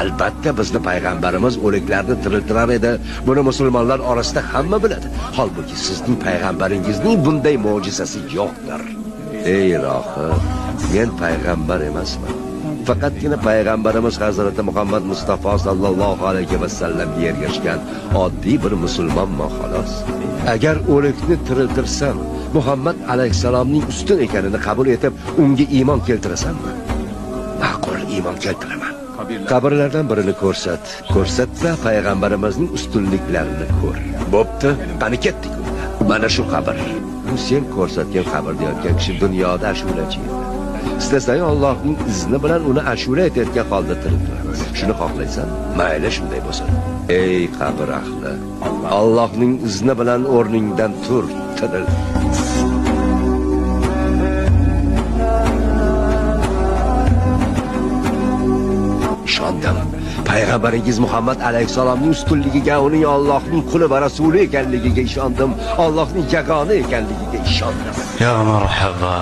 Albatta bizni payg'ambarimiz o'liklarni tiriltirar edi. Buni musulmonlar orasida hamma biladi. Holbuki sizning payg'ambaringizning bunday mo'jizasi yo'qdir. Ey rohib, men payg'ambar emasman. Faqatgina payg'ambarimiz Hazrati Muhammad Mustafa sallallohu alayhi vasallamga ergashgan oddiy bir musulmonman xolos. Agar o'likni tiriltirsam, Muhammad alayhisalomning ustun ekanini qabul etib, unga iymon keltirasanmi? Ma'qul, iymon keltiraman. Qabrlardan birini ko'rsat. Ko'rsatsa payg'ambarimizning ustunliklarini ko'r. Bo'pti, qani ketdik unda. Mana shu qabr. Bu sen ko'rsatgan qabrda yotgan kishi dunyoda ashulachi edi. Istasang Allohning izni bilan uni ashula aytayotgan holda tiriltiramiz. Shuni xohlaysan? Mayli, shunday bo'lsin. Ey qabr ahli, Allohning izni bilan o'rningdan tur, tiril. Ishondim. Payg'ambaringiz Muhammad alayhisalomning ustunligiga, uning Allohning quli va rasuli ekanligiga ishondim. Allohning yagona ekanligiga ishondim. Ya marhaba.